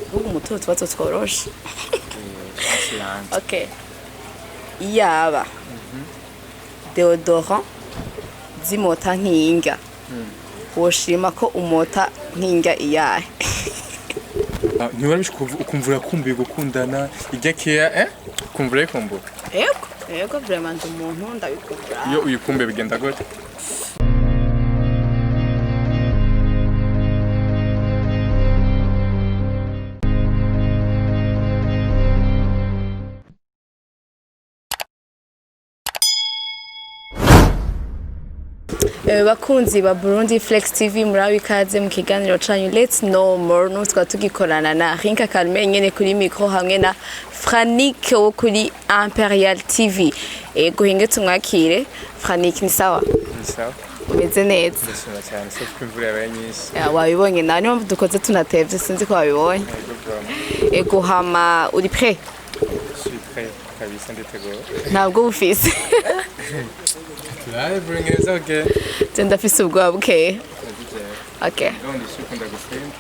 Ahubwo umutobe utubazo tworoshe. Okay, iyaba déodorant zimota nk'inga, woshima ko umota nk'inga iyahe? Ntiwarabishe ukumva urakumbuye gukundana ijya keya, ukumva urayikumbuye? Yego, vraiment, ndi umuntu ndabikubura. Iyo uyikumbuye bigenda gute? Bakunzi ba Burundi Flex TV, murabe ikaze mu kiganiro canyu Let's Know More. N'ubu tukaba tugikorana na Rinka Calme nyene kuri micro hamwe na Franik wo kuri Imperial TV. Ego, hinge tumwakire. Franik, ni sawa? Ni sawa. Umeze neza? Ndashima cyane, sauf ko imvura yabaye nyinshi. Ya, wabibonye nawe, niyo mpamvu dukoze tunatevye, sinzi ko wabibonye. Yego, vraiment. Ego, hama uri prêt? Je suis prêt kabisa, nditeguye. Ntabwo bufise? Turabe neza, okay. Je ndafise ubwoba bukeye. Okay. Ndabona ndishikunda gutsinda.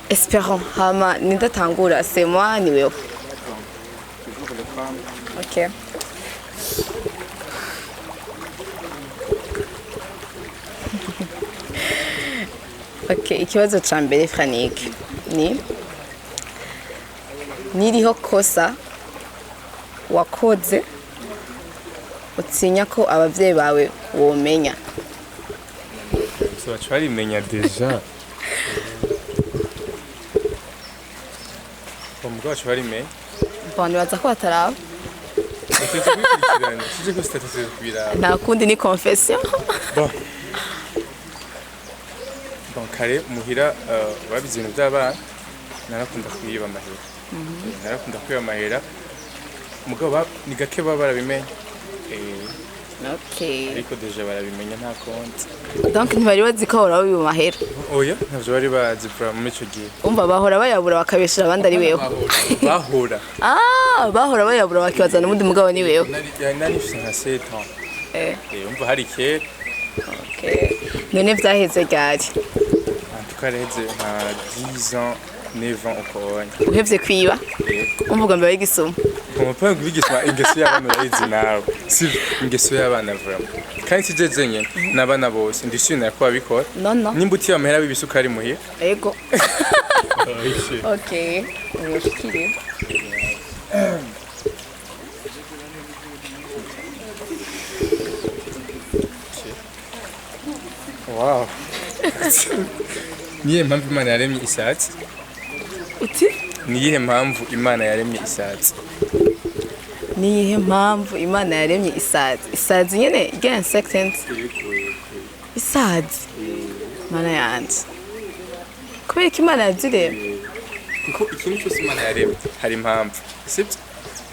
Espérons. Hama nindatangura, c'est moi ni wewe? Toujours le femme. Ok. Ok, ikibazo ca mbere, Franik, ni niriho kosa wakoze utinya ko abavyeyi bawe womenya? So baca barimenya déjà. Umugabo baca barimenya. Bon, nibaza ko bataraba. Tuzi kubikurikirana, tuzi ko statut kubiraba. Nta kundi, ni confession. Bon, kare muhira, babizi ibintu by'abana, narakunda kwiba amahera. Narakunda kwiba amahera. Mugabo ni gake baba barabimenya. Ariko déjà barabimenya, nta konti. Donc ntibari bazi ko bahora babiba amahera? Oya, ntavyo bari bazi vraiment muri ico gihe. Umva, bahora bayabura bakabeshera abandi ari wewe? Bahora. Ah, bahora bayabura bakibaza n'ubundi mugabo ni wewe. Nari mfise nka 7 ans. Umva, hari kera. Okay. None vyaheze ryari? En tout cas, reheze nka 10 ans, 9 ans uko wonye. Uhevye kwiba? Yego. Umva, mbere y'igisuma. Umupanga kubigisha ingeso y'abana, urayizi nawe. Si ingeso y'abana vraiment. Kandi si jeje nyene, n'abana bose ndishimira ko babikora. No, no. Nimba utiye amahera w'ibisukari muhira. Ego. Okay. Uyoshikire. Wow. Niyihe mpamvu Imana yaremye isatsi? Uti? Niyihe mpamvu Imana yaremye isatsi? Niyihe mpamvu Imana yaremye isazi? Isazi nyene irya insecte? Isazi. Mana yanje. Kubera ko Imana yaziremye. Kuko ikintu cyose Imana yaremye hari impamvu. Sibyo?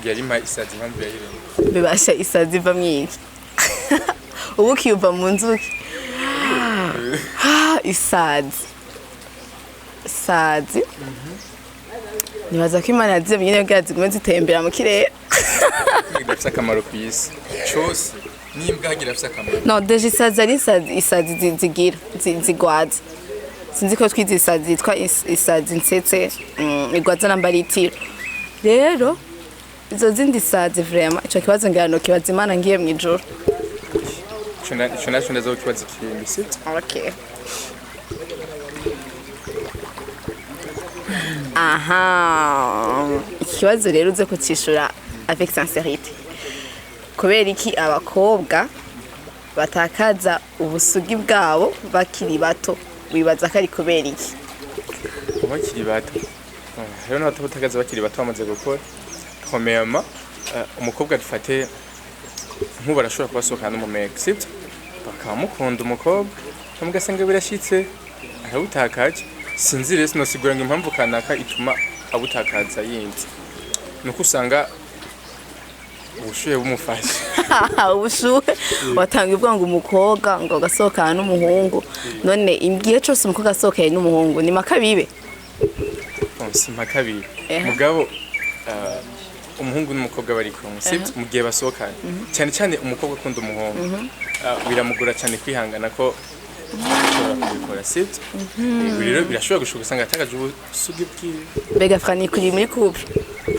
Yari impa isazi impamvu yayiremye. Bibasha isazi iva mwiki? Ubu ukiyuva mu nzuki. Ah, isazi. Isazi. Nibaza ko Imana yaziremye nyene kugira zigume zitembera mu kirere. Idafise akamaro ku isi. Cose n'imbwa hagira afise akamaro. No, déjà isazi ari isazi, isazi zigira zigwaza. Sinzi ko twize isazi yitwa isazi nsetse, igwaza namba litiro. Rero izo zindi sazi, vraiment, ico kibazo ngira no kibaza Imana ngiye mw'ijuru. Ico naco ndaza kukibaza ikindi, sibyo? Okay. Aha, ikibazo rero uze kucishura avec sincérité. Kubera iki abakobwa batakaza ubusugi bwabo bakiri bato? Wibaza ko ari kubera iki? Bakiri bato, hariho n'abatabutakaza bakiri bato bamaze gukora. Premièrement, umukobwa, dufate nk'ubu, arashobora kuba asohokana n'umumega, sibyo, bakaba mukunda umukobwa, mugasanga birashitse arabutakaje. Sinzi rero, sinosigura ngo impamvu kanaka ituma abutakaza yindi, nuko usanga ubushuhe bumufashe. Ubushuhe watanga ivuga ngo umukobwa ngo agasohokana n'umuhungu. None igihe cose umukobwa asohokanye n'umuhungu ni makabibe? Bon, si mpaka abiri. Ehe. Mugabo umuhungu n'umukobwa bari kumwe, sibyo, mu gihe basohokanye, cyane cyane umukobwa akunda umuhungu, biramugora cyane kwihangana ko Ashobora kubikora, sibyo? Yego, rero birashobora gushoboka usanga yatakaje ubusugi bwiwe. Mbega Frani, kuri muri couple?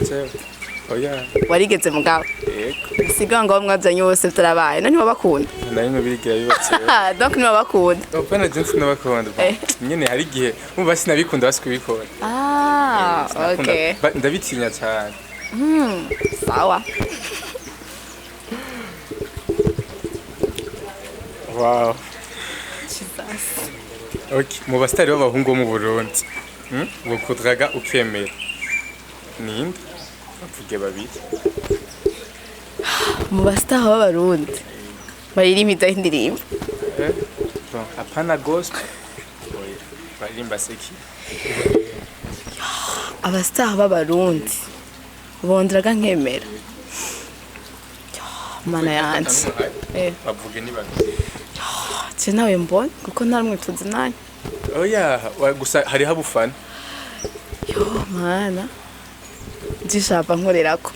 Jewe? Oya. Warigeze mugabo? Yego. Siga ngo mwazanye bose byarabaye, none ntibabakunda? Na rimwe birigira bibatse. Ah, donc ntibabakunda? Opana je sinabakunda. Nyene hari igihe umva sinabikunda, basi kubikora. Ah. Sinakunda. Okay. Ndabitinya cyane. Sawa. Wow. Jesus. Okay, mu basitari b'abahungu bo mu Burundi, Bokudraga ukemera ninde? Bavuge babiri. Mu bastar b'Abarundi baririmba izaho indirimbo? Eh? Bon, apana gospel. Oya, baririmba seki. Abastar b'Abarundi bonderaga nkemera? Mana yanje. Bavuge ni babiri. Je nawe mbona kuko nta rumwe tuzi nanyu. Oya, gusa hariho abufana. Yo mana, ndishapa nkorerako.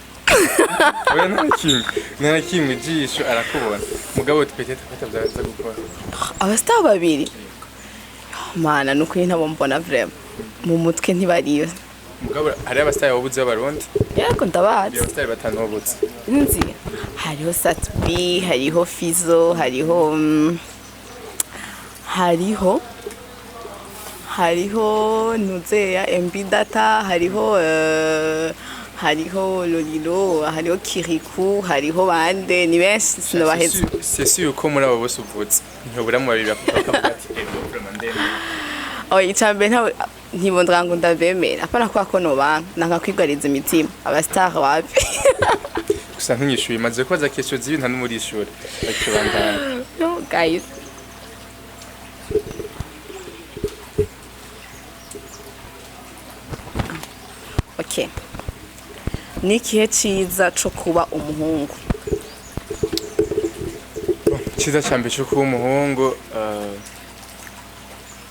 Oya, nta na kimwe, nta na kimwe, ijisho arakubona, mugabo peut-être ko atabyaza gukora. Abastar babiri? Yo mana, nukuri ntabo mbona vraiment mu mutwe, ntibariyo. Mugabo hariho abasitari wabuze b'Abarundi. Yego, ndabazi. Abasitari batanu wabuze. Nzi hariho Sat-B, hariho Fizo, hariho hariho Nuzeya MB Data, hariho hariho Lolilo, hariho Kiriku, hariho bande, ni benshi sinobaheza. C'est sûr ko muri abo bose uvutse ntibura mu babiri bakavuga ati: "Ego, vraiment ndemeye." Oya, icambere ntibondra ngo ndabemera, apana kubera ko nobanka, nanka kwigwariza imitima. Abastar wapi. Gusa ntunyishuye, maze kubaza question z'ibi nta n'umurishura, bakibandanya. No guys. Okay, ni ikihe ciza co kuba umuhungu? Cyiza cya mbere cyo kuba umuhungu,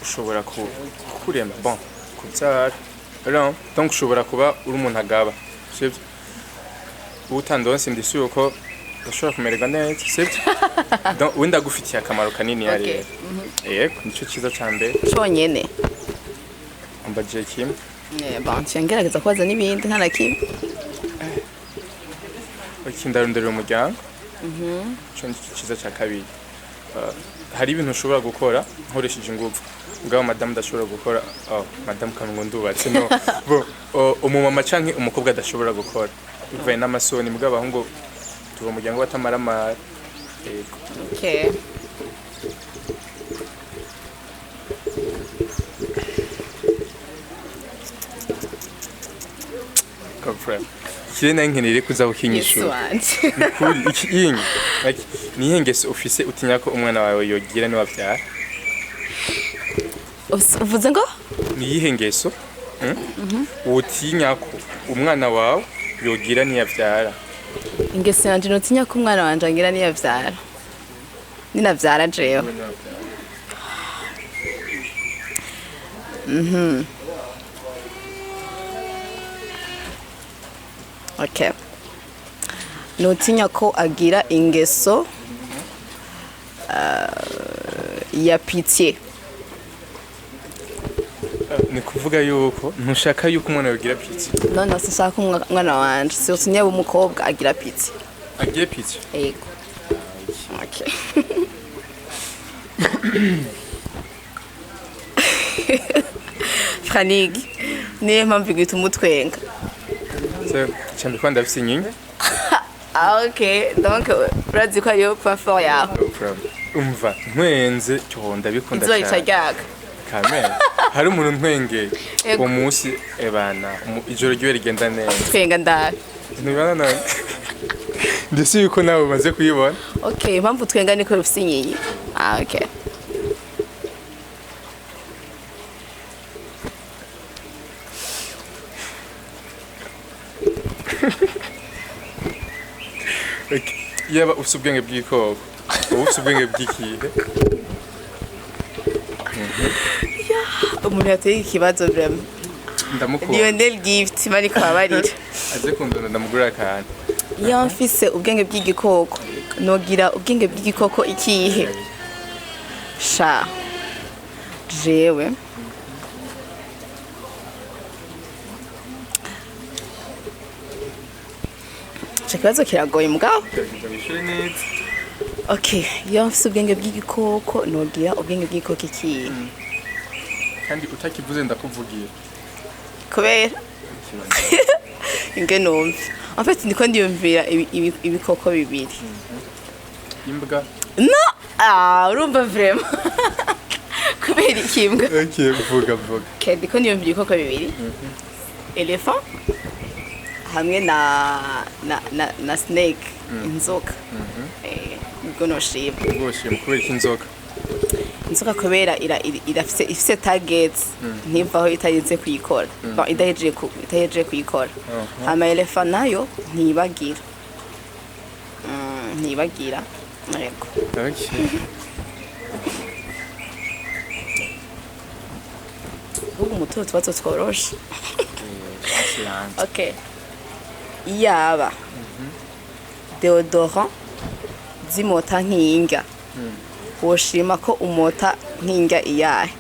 ushobora kurema, bon, kubyara. Alors, donc ushobora kuba uri umuntu agaba, sibyo? Utandonse ndisi yuko udashobora kumererwa neza, sibyo? Donc wenda agufitiye akamaro kanini. Rero yego, nicyo cyiza cya mbere. Conyene? Ambagiye kimwe. Bon, nciye ngerageza kubaza n'ibindi, nta na kimwe. Ndarondera umuryango, ico ni cyiza cya kabiri. Hari ibintu ushobora gukora nkoresheje ingufu, mugabo madamu adashobora gukora. Oh, madamu kamwe ndubatse, no bo, oh, umumama canke umukobwa adashobora gukora bivaye n'amasoni, mugabo abahungu tuba umuryango batamaramara. Yego. Okay. Comprends. Ikire nayo nkeneye kuza Yesu kukinyishura. wanje. Kuri iki inyi, like, niyihe ngeso ufise utinya ko umwana wawe yogira niwavyara? Uvuze ngo? Niyihe ngeso, Utinya ko umwana wawe yogira niyavyara? Ingeso yanje notinya ko umwana wanje angira niyavyara, ninavyara jewe? Okay, notinya ko agira ingeso ya pitié. Ni kuvuga yuko ntushaka yuko umwana yogira pitié? Non, sinshaka ko umwana wanje, surtout niba umukobwa, agira pitié. Agiye pitié? Yego, okay. Franig, niyo mpamvu igituma utwenga? Cyane ko ndafise inyinya. Ah ok, donc urazi ko ariyo point fort yawe. No problem. Umva ntwenze cyo ndabikunda Izuba rica cyane. ryaka. Kamere hari umuntu ntwengeye. Yego. Uwo munsi ebana ijoro ryiwe rigenda neza. Twenga ndabe. Ntibana none ndetse yuko nawe umaze kuyibona. Ok, impamvu twenga niko rufise inyinya. Ah ok. Okay. Yaba ufise ubwenge bw'ikoko, uba ufise ubwenge bw'ikihe? Umuntu yateye ikibazo vraiment. Ndamukunda. Lionel Gift bariko babarira. Aze kundona ndamugurira akantu. Iyo mfise ubwenge bw'igikoko, nogira ubwenge bw'igikoko ikihe? Sha. Jewe ico kibazo kiragoye mugabo. Gerageza wishure neza. Okay, iyo mfise ubwenge bw'igikoko, nogira ubwenge bw'igikoko ikihe? Kandi utakivuze ndakuvugira. Kubera inge numve, en fait ndiko ndiyumvira ibikoko bibiri. Imbwa? No, ah, urumva vraiment, kubera ikimbwa? Okay, vuga vuga. Okay, ndiko ndiyumvira ibikoko bibiri: elephant hamwe na snake, inzoka. Nibwo noshima. Rwose, kubera iki inzoka? Inzoka kubera irafise, ifise target, ntivaho itarinze kuyikora. Bon, idahejeje kuyikora. Hama elephant nayo ntibagira. Ntibagira, yego. Okay. Ahubwo umutobe utubazo tworoshe. Chance. Okay, iyaba déodorant zimota nk'inga, woshima ko umota nk'inga iyahe?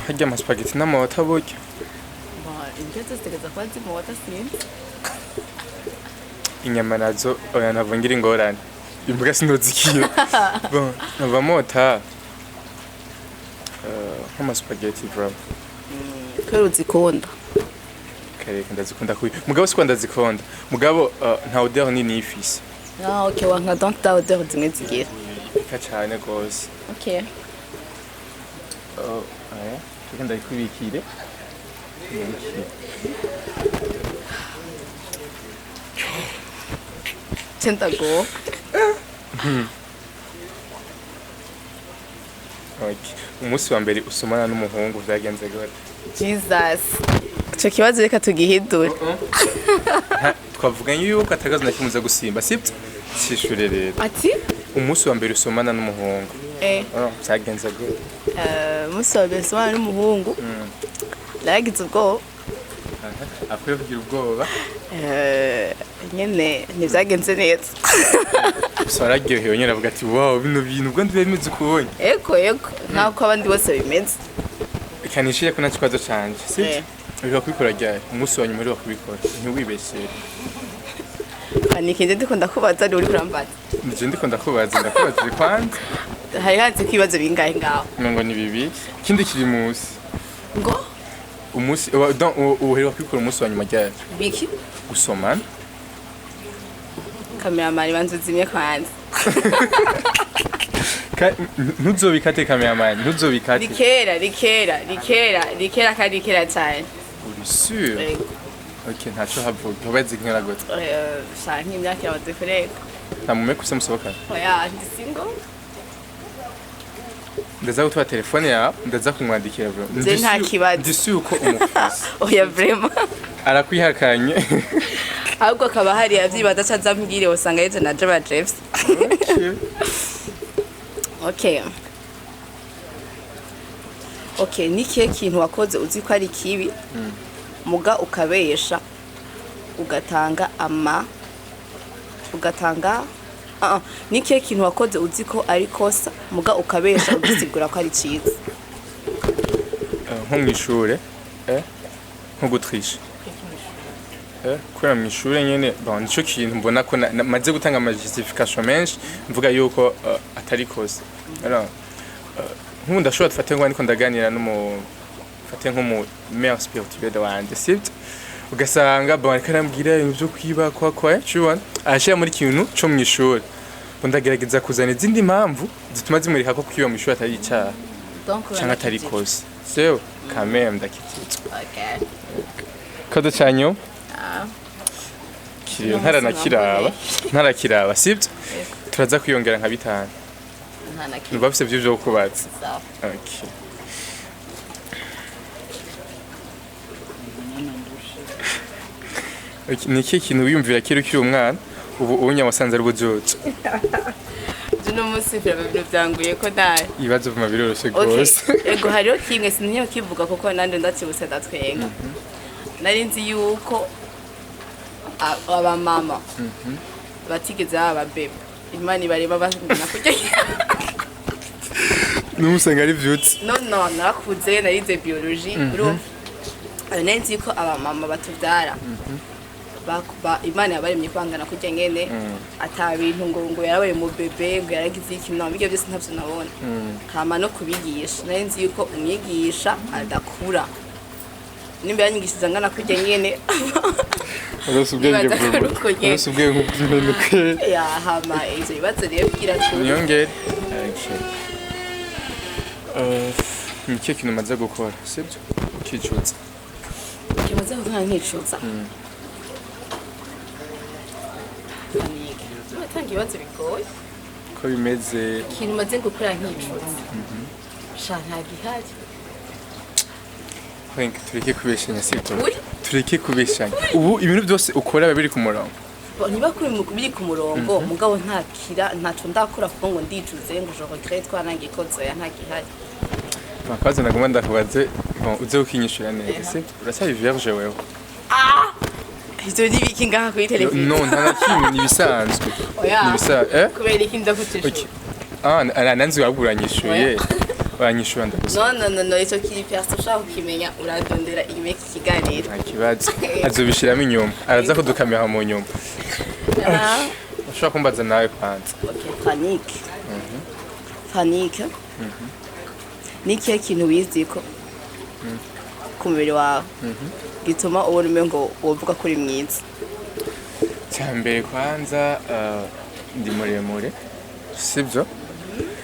Harya amaspaghetti n'amabata burya. Indya zose zitegereza kuba zimota, sinzi. Inyama nazo oya, ntabwo ngira ingorane, imbwa sinozikira. Bon, nava mota nk'amaspaghetti bro. Kubera uzikunda? Kareka, ndazikunda kubi mugabo, siko ndazikunda mugabo, nta odeur nini ifise. Ah, okay, wanka donc ta odeur zimwe zigira. Ipika cane gose. Okay. Oh, aya reka ndabikubikire. Ndabikire. Centago. Okay. Umunsi wa mbere usomana n'umuhungu vyagenze gute? Jesus, ico kibazo reka tugihindure. Twavuganye yuko atagazo na kimwe uza gusimba, sibyo? Sishure rero. Ati? Umunsi wa mbere usomana n'umuhungu. Oh, vyagenze gute? Umunsi wa mbere nsomana n'umuhungu, naragize ubwoba. Akwiye kugira ubwoba. Nyene ntivyagenze neza. Gusa wararyohewe nyine, avuga ati: "Wow, bino bintu ubwo ndiba bimeze ukubonye." Ego, nk'uko abandi bose bimeze. Reka nishire ko nta kibazo canje, sibyo? Eh. Uheruka kubikora ryari? Umunsi wa nyuma uheruka kubikora, ntiwibeshere. Nikinde ndiko ndakubaza, ni uri kurambaza? Nije ndiko ndakubaza, ndakubajije kwanza. Hari handitse ko ibibazo bingahe ngaho? Ngo ni bibiri, ikindi kiri munsi. Ngo? Umunsi donc uheruka kubikora umunsi wa nyuma ryari? Biki? Gusomana. Kameramani, banza uzimye kwanza. Ntuzobikate, cameraman, ntuzobikate. Ni kera, ni kera, ni kera, ni kera kandi ni kera cyane. Uri sûr? Ego. Okay, ntaco havuga ubaze nkera gute? Sha, nk'imyaka iramaze kurenga. Nta mumeke ufise musohokana? Oya, ndi single. Ndaza gutwara telefone yawe, ndaza kumwandikira bro. Je nta kibazo. Ndi sûr ko umufise. Oya, vraiment. Arakwihakanye. Ahubwo akaba hari avyibaza aca aza ambwire, usanga yije na Jaba Jeffs. Okay. Okay, ni kihe kintu wakoze uzi ko ari kibi, muga ukabesha, ugatanga ama ugatanga ah, ni kihe kintu wakoze uzi ko ari kosa, muga ukabesha ugisigura ko ari ciza? Nko mw'ishure, nko gutrisha, kubera mw'ishure nyene, bon, nico kintu mbona ko maze gutanga ama justification menshi mvuga yuko atari kosa. Alors, nk'ubu ndashobora, dufate ngo ndiko ndaganira n'umu, fate nk'umu mère spirituelle wanje, sibyo? Ugasanga bon, ariko arambwira ibintu vyo kwiba kwa kwa, tu vois, arashira muri kintu co mw'ishure. Bon, ndagerageza kuzana izindi mpamvu zituma zimwereka ko kwiba mw'ishure atari icaha canke atari kosa. Sewe quand même ndakijijwe. Okay. Kado canyu Ah. kiriyo ntaranakiraba, ntarakiraba, sibyo? Turaza kwiyongera nka 5. Nta na kimwe. Numva bifise vyo kubaza. Sawa. Okay. Okay, ni ikihe kintu wiyumvira kera ukiri umwana, ubu ubunya wasanze ari ubujojo? Uno munsi ibintu byanguye ko nawe. Ibibazo vuma biroroshe Okay. rwose. Ego, hariho kimwe sintinya kivuga kuko nanje ndakibutse ndatwenga. Nari nzi yuko abamama batigeze baba bébé, Imana ibareba bangana kurya. N'umusanga ari vyutse. No, narakuze, narize biologie, urumva. Nari nzi ko abamama batuvyara Imana yabaremye kwangana kurya nyene, ata bintu ngo yarabaye mu bébé, ngo yaragize iki. No ibyo byose ntavyo nabona. Hama no kubigisha, nari nzi yuko umwigisha adakura, nimba yanyigishije angana kurya nyene. Urose ubwenge. Nibaza ko ari uko nyene. Urose ubwenge nk'ubw'ibintu. Ya, hama ivyo bibazo rero kugira tu Niyongere. Okay. Ni ikihe kintu umaze gukora, sibyo, ukicuza? Kimaze gukora nkicuza? Panike. Uratanga ibibazo bigoye. Ko bimeze. Ikintu maze gukora nkicuza, sha, nta gihari. Frank, tureke kubeshanya, sibyo? Uri? Tureke kubeshanya. Ubu ibintu byose ukora biba biri ku murongo. Niba kuri biri ku murongo, mugabo ntakira, ntaco ndakora kuko ngo ndicuze, ngo je regrette twanangikoze. Oya, nta gihari. Akabazo nagomba ndakubaze, bon, uze ukinyishura neza, sibyo? Uracyari vierge wewe? Ivyo ni biki ngaha kuri televiziyo? No, nta na kimwe, ni ibisanzwe. Oya. Ni ibisanzwe, eh. Kubera iki nza kucishura? Okay. Ah, nanzi wabwo uranyishuye, uranyishura ndagusa. No, ico kiri perso, ushaka kukimenya uradondera inyuma y'iki kiganiro. Nta kibazo, azobishiramo inyuma, araza kudukamera mu nyuma. Ushobora kumbaza nawe kwanza. Okay, Panique. Panique. Ni ikihe kintu wiziko ku mubiri wawe gituma ubona umengo wovuga ko uri mwiza? Cyambere kwanza, ndi muremure, sibyo?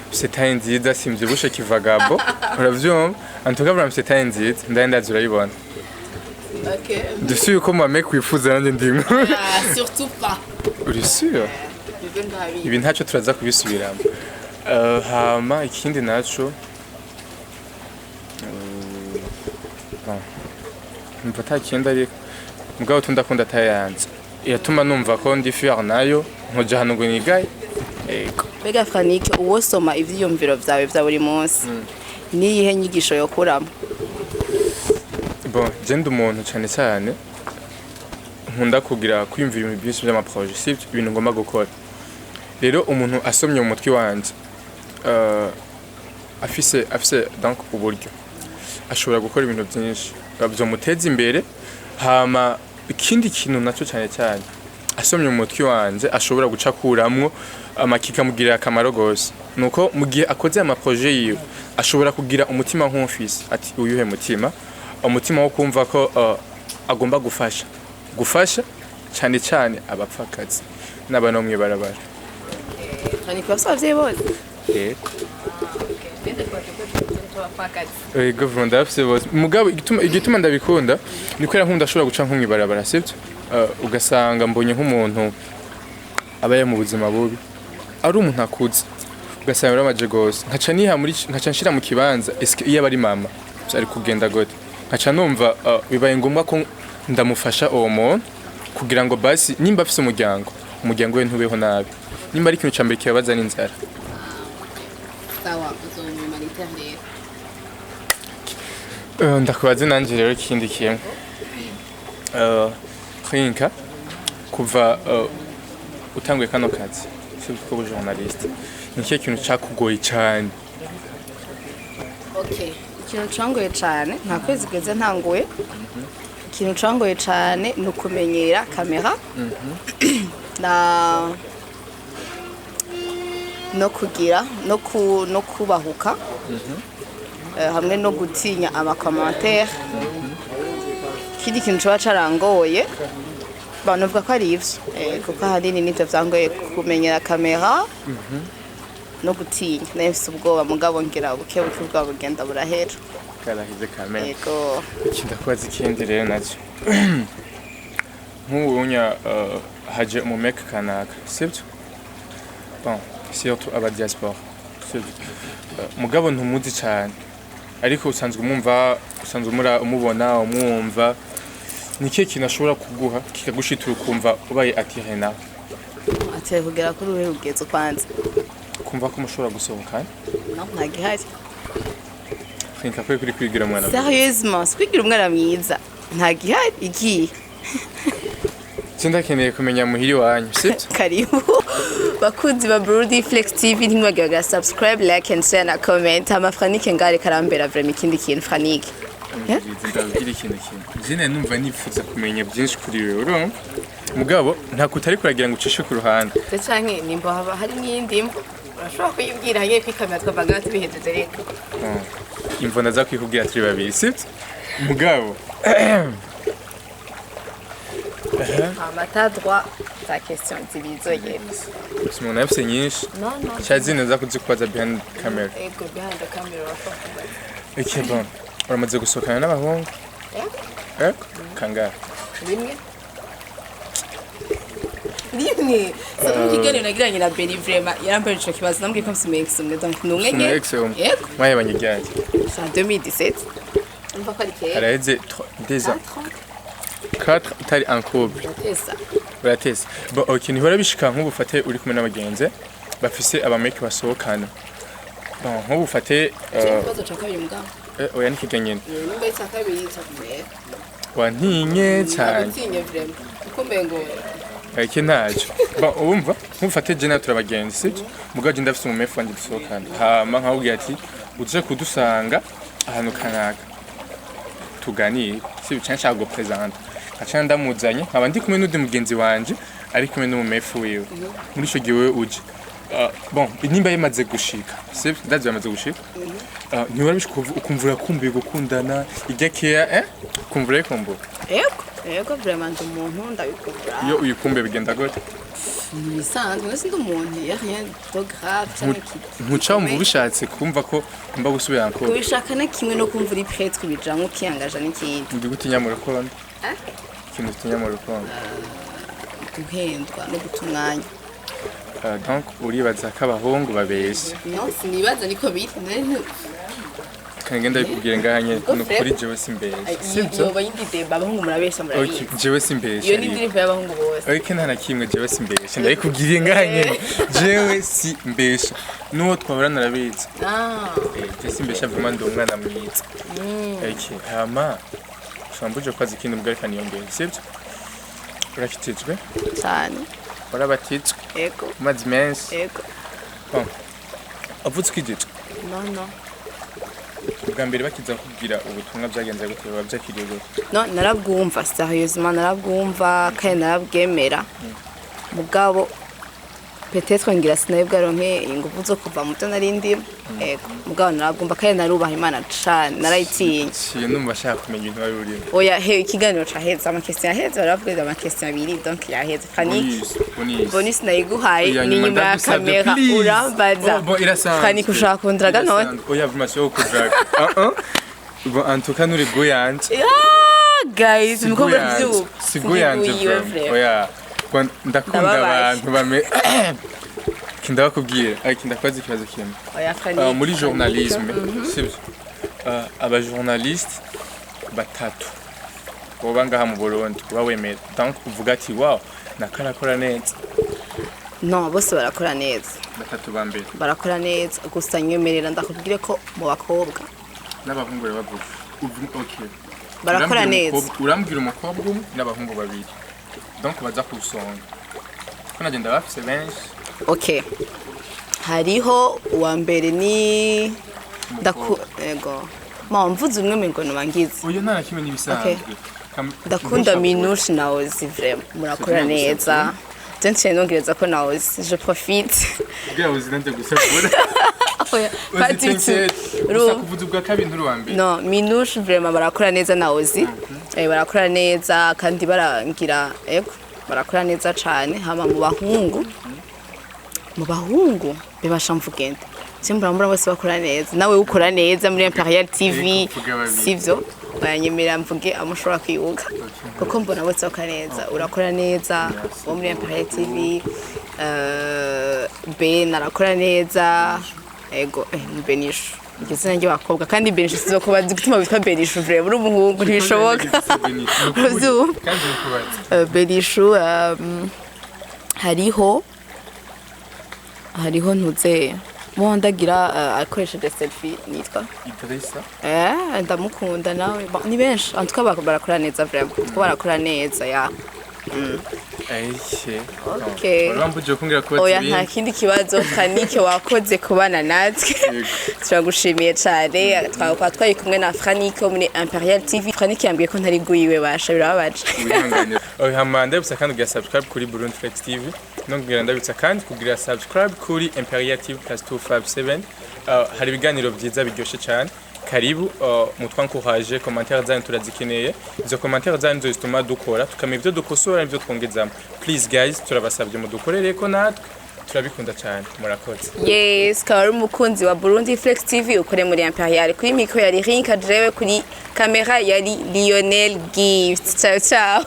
Mfise taille nziza, simvyibushe kivagabo, uravyumva? En tout cas vraiment mfise taille nziza, ndaye ndazi urayibona. Okay. Ndi yuko mame kwifuza nanjye ndimwo. Ah, surtout pas. Uri sûr? Ibyo ndabizi. Ibi ntacyo, turaza kubisubiramo. Hama ikindi naco, bon, numva ata kindi, ariko mugabo tundakunda taille yanje, iratuma numva ko ndi fier nayo, nkoja hano ngo nigaye. Ego. Mbega Franike, uwosoma ivyiyumviro vyawe vya buri munsi, niyihe nyigisho yokuramo? Bon, je ndi umuntu cyane cyane nkunda kugira kwiyumvira ibintu byinshi by'ama projets, sibyo, ibintu ngomba gukora. Rero umuntu asomye mu mutwe wanje, afise donc uburyo ashobora gukora ibintu byinshi byomuteza imbere. Hama ikindi kintu naco, cyane cyane asomye mu mutwe wanje, ashobora guca akuramwo kikamugirira akamaro gose, nuko mu gihe akoze ama projets yiwe ashobora kugira umutima nk'umfise ati uyuhe mutima, umutima wo kumva ko agomba gufasha cyane cyane abapfakazi n'abana bo mw'ibarabara. Franike, bafise abavyeyi bose? Yego. Yego, vuba ndabafise bose. Mugabo igituma ndabikunda ni kubera nkunda ashobora guca nko mw'ibarabara, sibyo, ugasanga mbonye nk'umuntu abaye mu buzima bubi, ari umuntu akuze, ugasanga biramaje gose, nkaca niha muri, nkaca nshira mu kibanza: eske iyo aba ari mama ari kugenda gute? Nkaca numva bibaye ngombwa ko ndamufasha uwo muntu, kugira ngo basi nimba afise umuryango, umuryango we ntubeho nabi, nimba ari ikintu ca mbere kibabaza n'inzara. Sawa, uzoba humanitaire rero. Ndakubaze nanje rero ikindi kimwe. Rinka, kuva utanguye kano kazi ko journaliste, ni ikihe kintu cakugoye cane? Okay, ikintu cangoye cane, nta kwezi kweze ntanguye, ikintu cangoye cane ni ukumenyera kamera na no kugira no kubahuka, hamwe no gutinya ama commentaires. Ikindi kintu coba carangoye, banavuga ko ari ivyo, kuko ahanini nivyo vyangoye, kumenyera kamera no gutinya. Nari mfise ubwoba, mugabo ngira buke buke ubwoba bugenda burahera. Karahize kamera. Yego. Ndakubaza ikindi rero nacyo. Nk'ubunya haje umumeka kanaka, sibyo? Bon, surtout aba diaspora, sibyo? Mugabo ntumuzi cyane, ariko usanzwe umwumva, usanzwe umubona, umwumva. Ni ikihe kintu ashobora kuguha kikagushitura, ukumva ubaye attiré nawe? Ateye kugera kuri uruhe rugezo kwanza? Kumva ko mushobora gusohokana. No, nta gihari. Rinka, kwe kuri kwigira umwana mwiza. Sérieusement, si kwigira umwana mwiza, nta gihari igiye. Sindakeneye kumenya muhiri wanyu, sibyo? Karibu. Bakunzi ba Burundi Flex TV, ntimwibagire subscribe, like and share na comment. Hama Franike ngare karambera vraiment ikindi kintu, Franike. Ndabwira ikintu kimwe, jene numva nifuza kumenya byinshi kuri wewe, urumva, mugabo ntako utari kuragira ngo ucishe ku ruhande. Canke nimba haba hari n'iyindi mvo, urashobora kuyibwira hagiye kwikamera, twavanga tubihejeje reka. Imvo ndaza kwikubwira turi babiri, sibyo mugabo? Hama t'as droit ta question zibiri zonyene. Umuntu afise nyinshi. No. Cya zino nza kuzikubaza behind camera. Ego, behind the camera urashobora kumbaza. Okay, bon, uramaze gusohokana n'abahungu? Eh? Eh, kangahe? Rimwe, rimwe. So mu kiganiro nagiranye na Beri, vraiment yarambaye ico kibazo, nambwiye ko mfise umu ex umwe, donc ni umwe nyene. Umu ex umwe? Yego. Mwahebanye ryari? C'est en 2017, umva ko ari kera. Haraheze 2 ans, 4 utari en couple. Ndatesa. Uratese. Bon, okay, ntihora bishika nk'ubu ufate uri kumwe n'abagenzi bafise abameki basohokana, bon, nk'ubu ufate Ikibazo ca kabiri mugabo. Oya, nikirya nyene. Nimba ari ica kabiri, ica mbere. Wantinye cyane. Nagutinye vraiment, kuko mbengo Eke ntacyo. Bon, urumva, nk'ufate je nawe turabagenzi, sibyo? Mugabo je ndafise umumefu wanje dusohokana, hama nkawubwira ati uze kudusanga ahantu kanaka tuganire, sibyo? Canke nshaka gupresenta, nkaca ndamuzanye, nkaba ndi kumwe n'undi mugenzi wanje ari kumwe n'umumefu wiwe. Muri ico gihe wewe uje. Bon, nimba yamaze gushika, sibyo? Ndazi yamaze gushika. Ntiwara bishika ukumva urakumbuye gukundana ijya keya, eh, ukumva urayikumbura? Yego, vraiment ndi umuntu ndabikubura. Iyo uyikumbuye bigenda gute? Ibisanzwe, nasi ndi umuntu, y a rien de grave canke Ntuca wumva ubishatse kumva ko ugomba gusubira encore? Kubishaka na kimwe no kumva uri prêt kubijamwo ukiyangaja n'ikindi. Ndi gutinya mu rukundo? Eh? Ikintu utinya mu rukundo? Guhendwa no guta umwanya. Donc uribaza ko abahungu babeshya? No, sinibaza, niko biri. Kandi ngenda bikubwire ngaha nyene, ni ukuri, jewe simbeshya, sibyo? Yoba yindi débat, abahungu murabesha, murabizi. Okay, jewe simbeshya. Iyo ni indirimbo y'abahungu bose. Ariko nta na kimwe, jewe simbeshya, ndabikubwiriye ngaha nyene, jewe simbeshya, n'uwo twahorana arabizi. Ah. Je simbeshya vraiment, ndi umwana mwiza. Okay, hama shambuje kwaza ikindi mbwa, reka niyongere, sibyo? Urakitijwe? Cyane. Warabatizwe? Yego. Amazi menshi? Yego. Bon, avutse ukijijwe? No. Ubwa mbere bakiza kubwira ubutumwa byagenze gute? Biba byakiriye gute? No, narabwumva, sérieusement narabwumva kandi narabwemera, mugabo peut-être ngira sinari bwaronke ingufu zo kuva mu byo nari ndimo. Ego, mugabo narabwumva kandi narubaha Imana cane, narayitinya. Ciye numva ashaka kumenya ibintu wari urimo. Oya, he, ikiganiro caheze, ama question yaheze, baravuga ama question abiri, donc yaheze, Franike. Bonus, bonus. Bonus nayiguhaye. Oya, ni nyuma nyuma ya ndagusabye, kamera. please. Urambaza. Oh, bon, irasanzwe. Franike, ushaka kundiraga none? Irasanzwe. Oya, vraiment siyo kudraga. Ah ah, bon, en tout cas nuri goyanje. Ah, guys, muko muravyumva? Sigo yanje. Siguyiwe. Vraiment. Oya. Bon, ndakunda Ndababaye. abantu bame kindabakubwira, ariko ndakubaza ikibazo kimwe. Oya, Franike. Muri journalisme, sibyo? Aba journaliste batatu boba ngaha mu Burundi uba wemera, donc uvuga ati wow, nakarakora neza. No, bose barakora neza. Batatu ba mbere. Barakora neza, gusa nyemerera ndakubwire ko mu bakobwa N'abahungu bavuga. Okay. barakora Urambwira neza. Urambwira umukobwa umwe n'abahungu babiri, donc baza ku isonga, ko nagenda bafise benshi. Okay, hariho uwa mbere ni ndaku Umukobwa. Ego, ma mvuze umwe mu ngo bangize. Oya, nta na kimwe, n'ibisanzwe. Ndakunda Minouche na Ozi, vraiment murakora neza. Je nciye nongereza ko na Ozi, je profite. Bwa Ozi nanjye gusabura. Oya, pas du tout. Gusa kuvuza ubwa kabiri, nturi uwa mbere. No, Minouche vraiment barakora neza na Ozi. Barakora neza kandi barangira, ego, barakora neza cane. Hama mu bahungu bibasha mvugende simbura mbura bose bakora neza, nawe ukora neza muri Imperial TV. Ariko vuga babiri. Sivyo, bayanyemerera mvuge amushobora kwibuka, kuko mbona bose bakora neza. Urakora neza wo muri Imperial TV, Ben arakora neza. Ego, ni Benishu, iryo zina ry'abakobwa, kandi Benishu sizokubaza igituma witwa Benishu, vraiment uri umuhungu, ntibishoboka. Uvyumva? Kandi nikubaza. Benishu, hariho ntuze mo ndagira, akoresheje selfie nitwa Idrissa. Ndamukunda nawe. Bon, ni benshi en tout cas barakora neza, vraiment kuko barakora neza ya. Aike. Okay. Urambuje kumbwira kubaza Oya, nta ibindi. kindi kibazo. Franike, wakoze kubana natwe. Yego. Turagushimiye cyane. Twaba twari kumwe na Franike wo muri Imperial TV. Franike yambwiye ko ntari guyiwe, basha birababaje. Wihangane. Oh, hama ndabitsa kandi kugira subscribe kuri Burundi Flex TV, nongera ndabitsa kandi kugira subscribe kuri Imperial TV plus 257. Hari ibiganiro byiza biryoshye cyane. Karibu, mutwankoraje, commentaire zanyu turazikeneye. Izo commentaire zanyu zo zituma dukora, tukamenya ibyo dukosora n'ibyo twongezamo. Please guys, turabasabye mudukorere ko natwe turabikunda cyane. Murakoze. Yes, kaba ari umukunzi wa Burundi Flex TV, ukore muri Imperial. Kuri micro yari Rinka, jewe kuri kamera yari Lionel Gift. Ciao ciao.